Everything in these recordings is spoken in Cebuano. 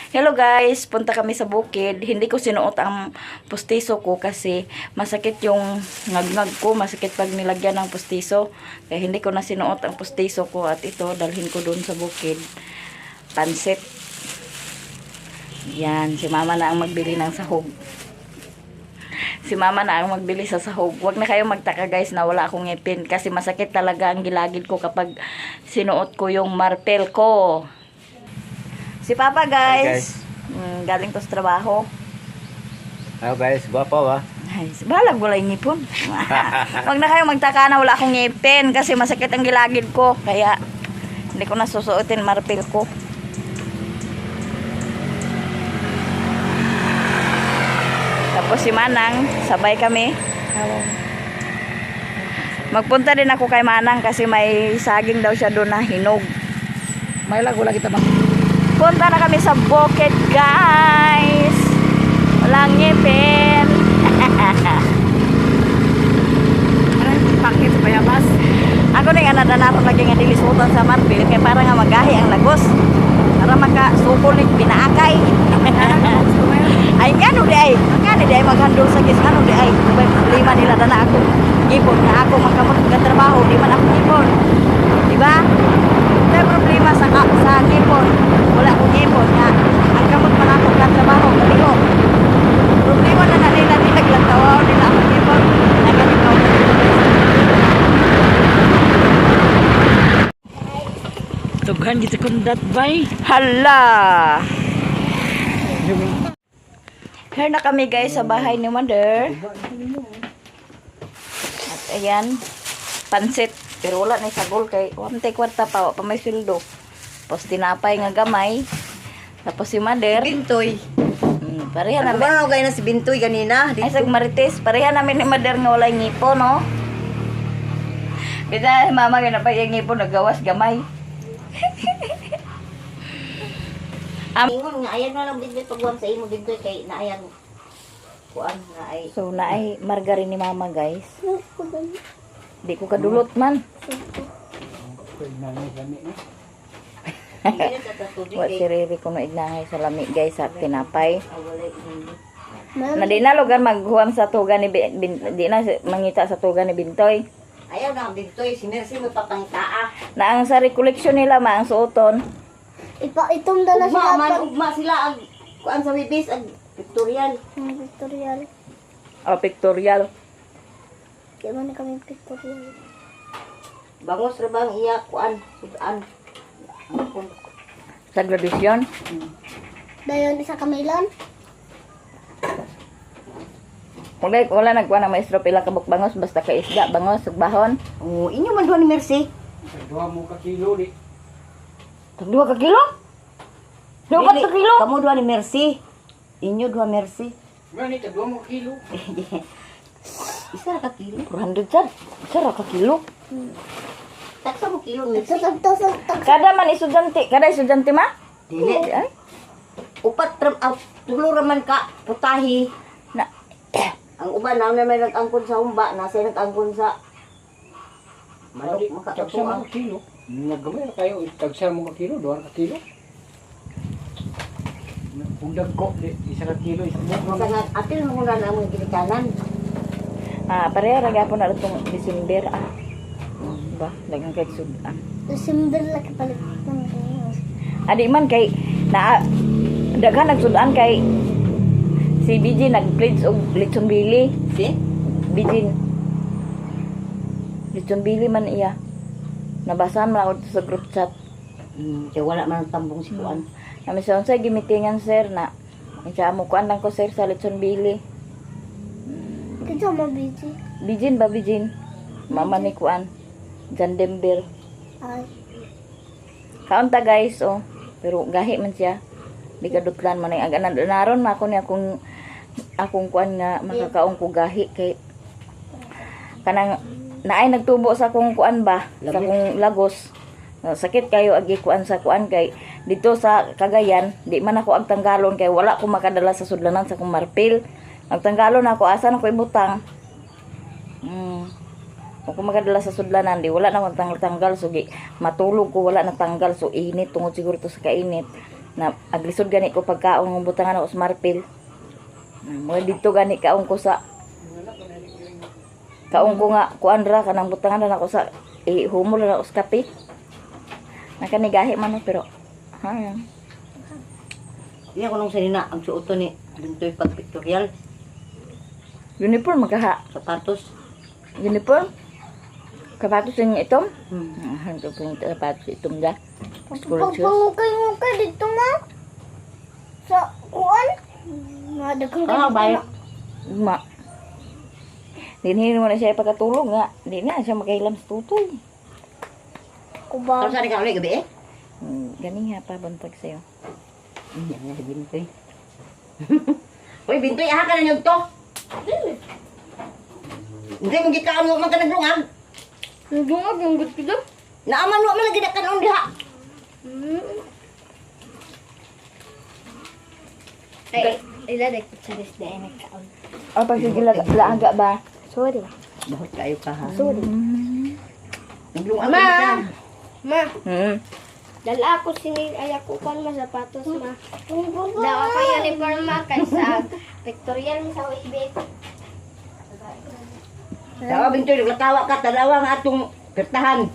Hello guys, punta kami sa bukid. Hindi ko sinuot ang pustiso ko kasi masakit yung ngagngag ko, masakit pag nilagyan ng pustiso. Kaya hindi ko na sinuot ang pustiso ko at ito dalhin ko doon sa bukid. Pansit. Yan, si mama na ang magbili ng sahog. Si mama na ang magbili sa sahog. Huwag na kayo magtaka guys na wala akong ngipin kasi masakit talaga ang gilagid ko kapag sinuot ko yung marpel ko. Si Papa guys, Hi, guys. Galing to sa trabaho. Hello guys, gwapo ba? Ay, balag walay ngipon. Huwag na kayo magtaka na wala akong ngipin kasi masakit ang gilagid ko. Kaya hindi ko na susuotin marpel ko. Tapos si Manang, sabay kami. Magpunta din ako kay Manang kasi may saging daw siya doon na hinog. May lago lagi kita. Punta na kami sa bukid, guys. Walang ngipin. Pakit sa bayabas. Ako na yung anadanaron lagi nga dilisutan sa marbil kay para nga magahi ang lagos. Para makasukulig pinaakay. Ay ngano di ay, ngano di ay maghandol sa gis, ngano di ay. May problema nila dana ako. Gipon nga ako makamot nga trabaho, di man ako gipon. Di ba? May problema sa gipon. Wala akong gipon nga. Ang kamot man ako nga trabaho, kaliho. Problema na na nila naglantawaw nila ako gipon. Nagalikaw na dito. Tughan gito kong dat bay. Hala! Here na kami guys sa bahay ni Mother. At ayan, pansit. Pero wala na sagol kay wamtay kwarta pa, wa pa may sweldo. Tapos tinapay nga gamay. Tapos si Mother. Bintoy. Pareha Ano namin. ba na na si Bintoy ganina? Ay, sag Marites, pareha namin ni Mother nga walay ngipon, no? Bita, mama, ganapay yung ngipon, nagawas gamay. Ingon nga ayan na lang Bintoy pagwam sa imo Bintoy kay naayan kuan nga ay. So, naay margarine ni mama, guys. Di ko kadulot man. Wa si Riri kuno ignangay sa lami guys sa tinapay. Na di na lugar maghuam sa tuga ni di na mangita sa tuga ni Bintoy. Ayaw na ang Bintoy si Mercy mo papangitaa. Na ang sa recollection nila ma ang suoton. Ipa itom na na Ugma sila man pag ugma sila ang kuan sa wibis ang pictorial. Pictorial. O pictorial. Di man na kami pictorial. Bangos ra bang iya kuan sudan. Angkon. Sa graduation. Dayon isa kamilan. Wala wala nagkuha ng maestro pila ka bangos basta kay isda bangos ug bahon. Oh, inyo man duha ni Mercy. Duha mo ka kilo di. Tag 2 ka kilo? Duha Dili, ka kilo? Kamo duha ni Mercy. Inyo duha Mercy. Ngani tag duha mo ka kilo. Isa ra ka kilo. 400 sad. Isa ra ka kilo. Taksa mo kilo Mercy. Tag tag tag. Kada man estudyante, kada estudyante ma? Dili. Ay, Upat ra ah, tulo ra man ka putahi. na Ang uban na may nag-angkon sa humba, nasa nag-angkon sa manok Tagsa mo makakatuwa. ka kilo. Naggamay na kayo, tagsa mo ka kilo, duha ka kilo. Kung dagko, di, isa ka kilo, isa mo. Sa nga apil mo na ang mga ginikanan. Ah, pareha ra gyapon na itong December ah. Ba, daghang kay sudan. December la kapalit ng Adi man kay na daghan nagsudan kay si BG nag-pledge og litson bili. Si? Bijin. Litson bili man iya. Nabasahan man ako dito sa group chat. Kay wala man ang tambong si kuan. Nami sa unsay gimitingan sir na unsa mo kuan lang ko sir sa litson bili. Kinsa mo busy? Bijin ba bijin? Mama ni kuan. Jan Denver. Ay. Kaunta guys, oh. Pero gahi man siya. Di ka dutlan man ay ang naron man ako ni akong akong kuan nga makakaon ko gahi kay kanang naay nagtubo sa akong kuan ba sa akong lagos. Sakit kayo agi kuan sa kuan kay dito sa Cagayan di man ako agtanggalon kay wala ko makadala sa sudlanan sa akong marpil. Nagtanggalon ako, asa na ko ibutang. Kung makadala sa sudlanan, di wala na magtanggal-tanggal. So, gi, matulog ko, wala na tanggal. So, init. Tungod siguro to sa kainit. Na aglisod gani ko pagkaon ng butangan ako sa marpil. Na mo dito gani kaon ko sa kaon ko nga kuan ra kanang butangan na ako sa humol na ako sa kape. Nakanigahi man no, pero ha. Iya ko nung sanina ang suoto ni Bintoy pag pictorial Uniform magkaha. sapatos. Uniform? Kapatos yung itom? Hmm. Ah, ko po yung sapatos itom da. School shoes. Pagpangukay-ngukay dito ma. Sa kuan. Mga daghang Ah, kayo. bay. Ma. Dinhin mo na siya ipagkatulog nga. Di na siya makailam sa tutoy. Kuba. Pero saan ka ulit gabi eh? Gani nga pa buntag sa'yo. Yan nga si Bintoy. Uy, Bintoy, aha ka na nyo to. Hindi mo gikaan mo man ka naglungag. Nagdungag yung good ko. Naaman mo man lagi na kanon diha. Ay, ila dek sa dahil nagkaon. O, pag sige laaga ba? Sorry. Bahot kayo ka ha. Sorry. Naglungag Ma! ka na. Ma, dala ako sini ay ako kon ma sapatos ma. Daw ako uniform ma kay sa pictorial mi sa UIB. Dawa Bintoy, naglakawa ka tanawa nga atong pertahan.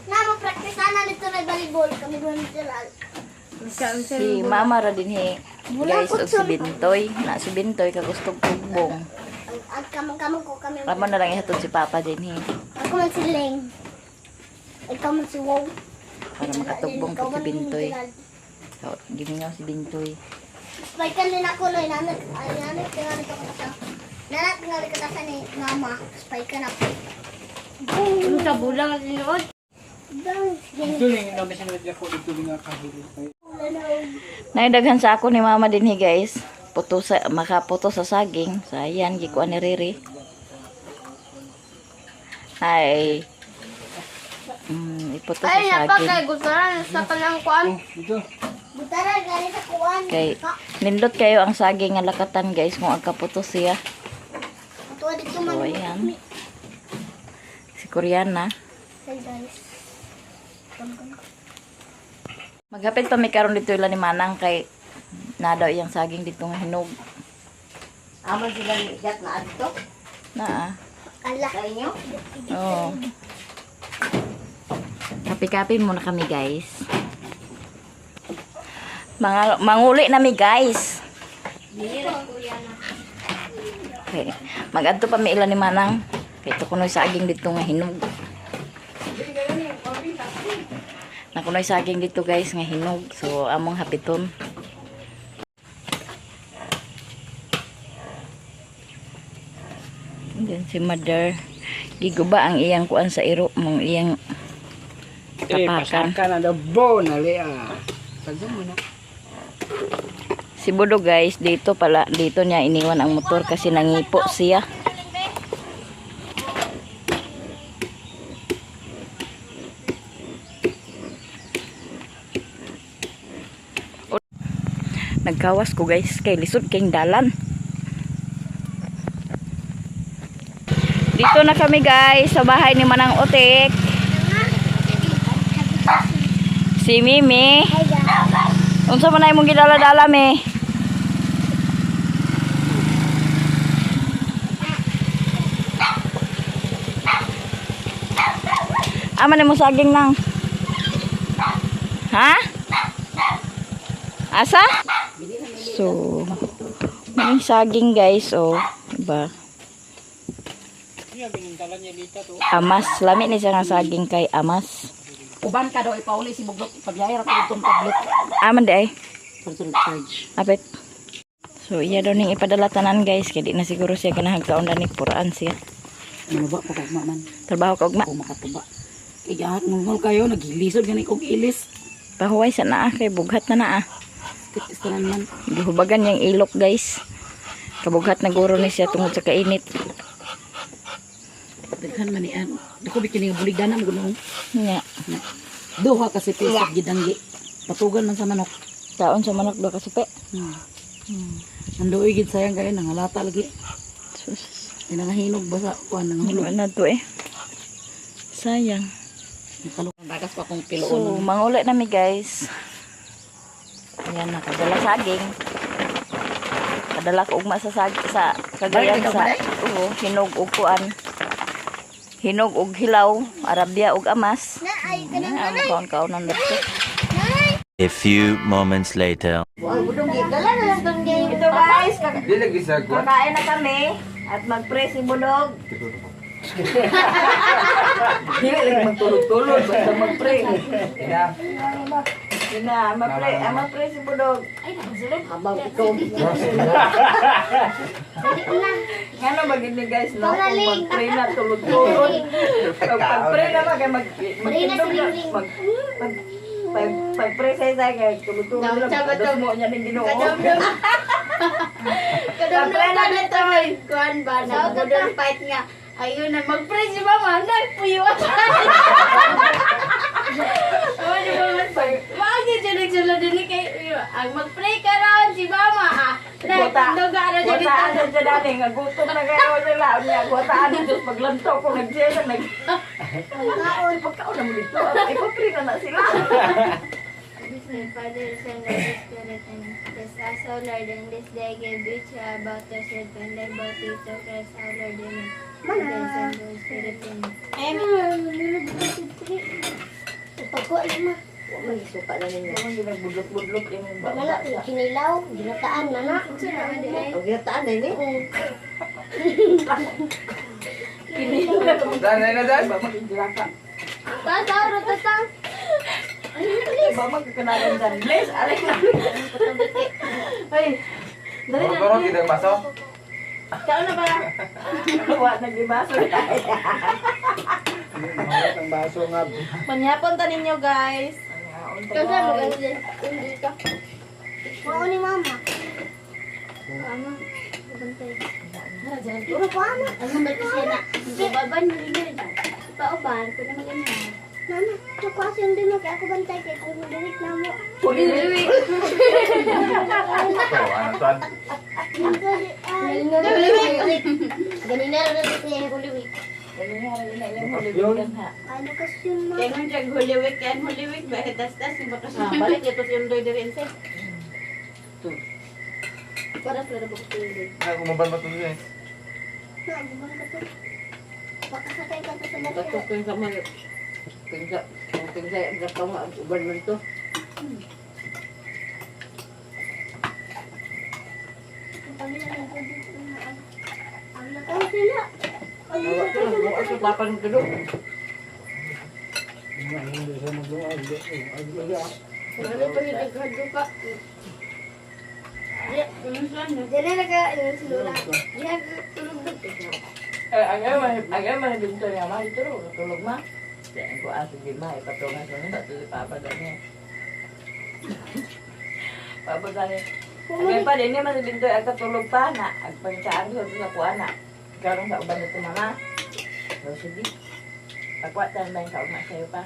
Na mo practice ana dito na volleyball kami doon literal. Si mama ra din he. Guys, og si Bintoy. Na si Bintoy kagustog tugbong. Ang kamang-kamang ko kami. Amo na lang ihatod si Papa din he. Ako man si Leng. Ikaw man si Wow. Para makatugbong po si Bintoy. So, gimingaw si Bintoy. Spike din ako no, inanak, ay inanak tingali ko sa. Nanak tingali ko sa ni mama. Spike ka na po. Sa bulang tinuod. Dito lang yung namin sa nagla ko dito nga kahili. Naidaghan sa ako ni mama din he guys. Puto sa makaputo sa saging. So ayan gikuan ni Riri. Ay. Iputo sa Ay, saging. napakay sa kanang kuan. Oh, dito. Butara gani sa kuan. Kay nindot kayo ang saging nga lakatan guys kung agkaputo siya. Tuwa dito man. So ayan. Si Koreana. Hey guys. Maghapit pa may karon dito ila ni Manang kay na daw iyang saging dito nga hinog. Aman sila ni Jack na adto. Na ah. Ala. Sa inyo? Oo. Kape-kape muna kami, guys. Mga, manguli na mi, guys. Okay. Magadto pa mi ilan ni Manang. Kay ito kunoy saging dito nga hinog. Nakunoy saging dito guys nga hinog. So among hapiton. Then si mother giguba ang iyang kuan sa iro mong iyang Eh, tapakan. pasaka na daw bo na lea. Pagdo mo na. Si Budo guys, dito pala, dito niya iniwan ang motor kasi nangipo siya. Nagkawas ko guys, kay lisod kay dalan. Dito na kami guys, sa bahay ni Manang Otik. Si Mimi. Hi guys. Unsa man na imong gidala-dala mi? Ama na mo saging nang. Ha? Asa? So, may saging guys, oh, diba? Amas, lami ni siya nga saging kay Amas. Uban ka daw ipauli si Buglok pagyayar ko itong tablet. Aman di ay. Sunod charge. Apit. So, iya daw ning ipadala tanan guys. Kaya di na siguro siya ganahag kaon ni puraan siya. Ano ba pag man? Trabaho ka ugma. Ako makatuba. Kaya ngungol kayo naghilisod gani kog ilis. Pahuway sa naa kay bughat na naa. Titis tanan man. Gihubagan niyang ilok guys. Kabughat na guro ni siya tungod sa kainit. Daghan man ni an. Dako bikin nga buligdana mo ganoon. Nya, Duha kasi pisot gidanggi. Patugan man sa manok. taon sa manok do kasupe. Nandoy gid sayang kayo nangalata lagi. Sus. Ay nangahinog ba sa kuan nangahulog. Wala na to eh. Sayang. Bagas pa kong So, piloon. manguli na mi, guys. Ayan, nakadala saging. Kadala ko ugma sa sag sa Cagayan Balik, sa, oo, hinog og kuan. Hinog og hilaw, Arabia og amas. Na ay kanang Ayan, ang kaon-kaonan dito. A few moments later. Dala na lang tong gay. Ito, guys, Di lagi sa kuwan. kakain na kami at mag-pray si Bulog. Dili lang magtulog-tulog, basta mag-pray. Ina. Ina, mag-pray, ah, mag-pray si Bulog. Habang ikaw. Ngano ba gini, guys, no? Kung Turaling. mag-pray na tulog-tulog. Pag pag-pray na mag mag magtindog na mag pag pag pag-pray sa isa kay tulog-tulog na dos mo niya ning Ginoo. Kadam na dito ay kuan ba na modern fight nga. Ayun na mag-pray si mama, nagpuyo. Oh, di ba man pag Maagi siya nagsulod din kay ang mag-pray karon si mama ah. Guta. Nagtindog ara siya dito. Gutaan na siya dali nga gutom na kayo sila unya gutaan na Diyos paglantaw ko nagsiya nag Pagkaon, pagkaon na mo dito. Ipapray na na sila. Father, Son, and Holy Spirit, and this us, O Lord, and this day give each about yourself, and thy body to Christ our Lord, amen. Father, Son, and Holy Spirit, amen. Pagkuan ma. Wa man isuka na ninyo. Ano ginagbudlok-budlok imong ba? Wala, kinilaw, ginataan na na. Ang ginataan na ini. Dan na dan. Ba magkilaka. Tataw, tatang. Ba magkakanalan dan. Bless, alay na. Ay, dali na. Toro kita baso. Kao na ba? Wa nagibaso na. Ang baso nga. Manyapon ta ninyo, guys. Kasi maganda hindi ka. Mao ni mama. Mama, bantay. Puro pa ama. Ano ba kasi na? Baban mo rin. Pauban ko na maganda. Mama, nakuha din mo kaya ako bantay kay kung maduwit na mo. Ano tan? Ganina rin siya yung huliwik. Ano kasi yun, ma? Kaya nung jag Holy Week, kaya Holy Week, bakit tas-tas, yung baka siya. Balik ito si Undoy diri sa. Para sa rabok ko yun. Ay kumaban ba tuloy eh. Na, gumang ka to. Baka sakay ka to sa Bato barya. ko yung sama. Kinsa, kinsa ang gataw nga ang uban man to. Ang pamilya ng tubig na ang ang lakaw sila. Ang Wa lakaw sa papan tulo. Ano pa yung naghadlo ka? Dili na ka yung silula. Diyan tulog dito. Eh, agay man binto niya ma ito tulog ma. Kaya ko aso di ma ipatungan ko nila to si Papa dani. Papa dani. Agay pa din man si Bintoy ag katulog pa na ag pagkaan ko sa kuan na. Karon sa uban nito mama. So sige. Pagwa tayo ba yung kaugma sa'yo pa?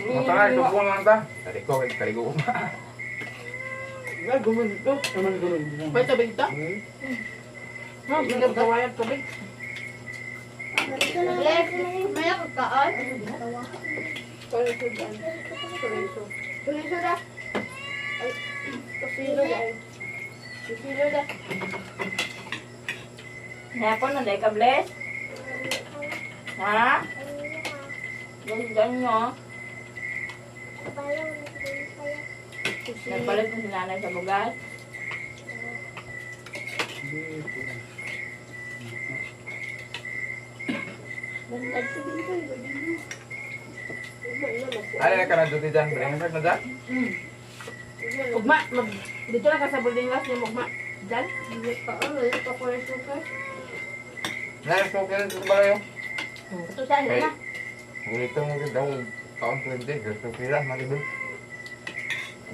Mata ka lang ta. Taliko kay taliko ko. May tubig to? No, bigyan kawayan tubig. May ako kaan. Tuloy da. Tusilo da. Tusilo da. Hapon, nanday ka, Bless? Ha? Ganyan nyo. Nagpalit na si nanay sa bugas. Ay na ka na dito dan. Brengan na dan. Ugma, mag, dito lang ka sa boarding house niya, ugma. Diyan? Na so kaya sa balayo. Ito siya, Hey. na. Gulito mo gid daw taon 20 gusto pila malibol.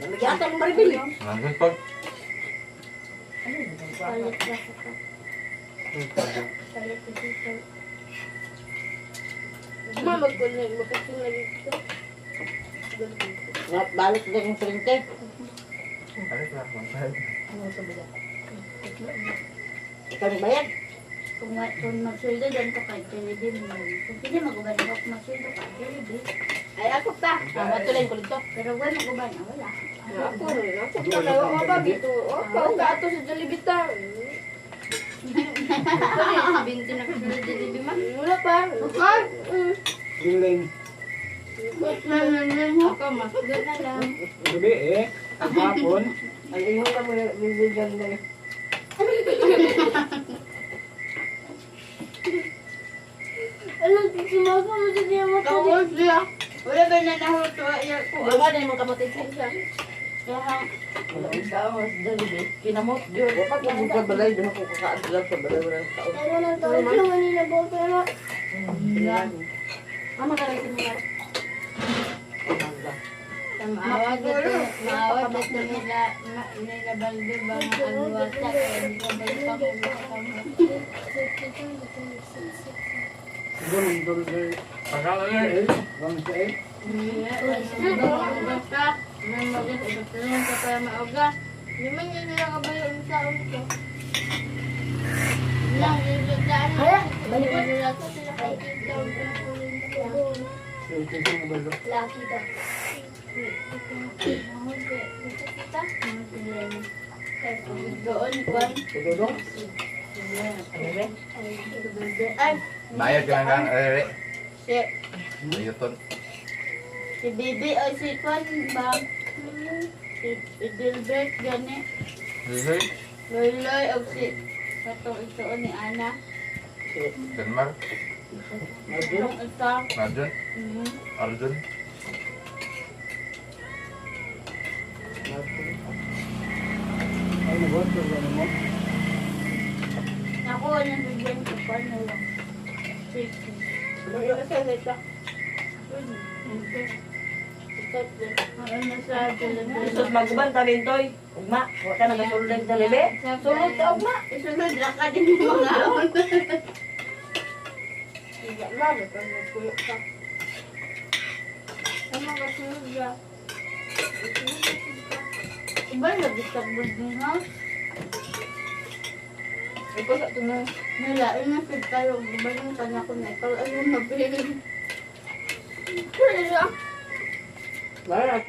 Nagyata ng maribili. Nandun pag Palit ba sa ka? Palit ko dito. Ugma, magkulang, magkasing lagi dito. Balik din yung printe. Balik lang, balik. Ikaw ni bayad. Kung magsweldo doon ko kay Jollibee mo. Kung pwede maguban ako, kung magsweldo ka Jollibee. Ay, ako ta. Ah, ato lang ko dito. Pero wala maguban, ah, wala. Ako, ako ta kayo mga ba dito. Ako ka ato sa Jollibee ta. Binti na sa Jollibee ma. Wala pa. Okay. Giling. Ako mas na lang. Gabi eh. Hapon. Ang ingon ka mo na bibigyan na. Ano, sumasa mo sa niya mo. Kaon siya. Wala ba na nahuto iya ko. Wala na yung mga kapatid sa isa. Wala ang tao sa Jollibee. Kinamot gyud. Wa pa ko sa balay, doon ako kakaadlaw sa balay wala ng tao. Ano nang tawag sa Manila ba? Pero, Mama ka rin sinungar. Maawag ito, maawag ito nila, nila balde ba nga ang wata, kaya di ba balik pa kung makakama. Doon, doon, doon. Pagkala eh. Wang sa eh. Basta, may mag-tulong ka para maoga. Di man yun nila kabayo ang taon ko. Lang, nilagdaan na. Balik ko sila kay Tito. Lucky daw. Doon, kwan. Dodong. Ay, Bayad ka lang eh. si, Ayuton. si Bibi o si Kwan ba? Si Gilbert gani. Lili. Loy-loy o si katong ito ni Ana. Denmark. Katong ito. Arjun. Arjun. Ay, nag-order ka mo. Ako, nabigyan ko pa na lang. Chicken. Sus maguban ta bintoy. Ugma, wa ka nagasulod sa Jollibee. Sulod ka ugma. Isunod ra ka din yung mga on. Lalo ka magkuyo ka. Ang mga sunod ra. Iba lagi sa boarding house. Ikaw sa ito na. Nalain na sa tayo. Iba yung kanya ko na ikaw ay mabili. Kaya Wala.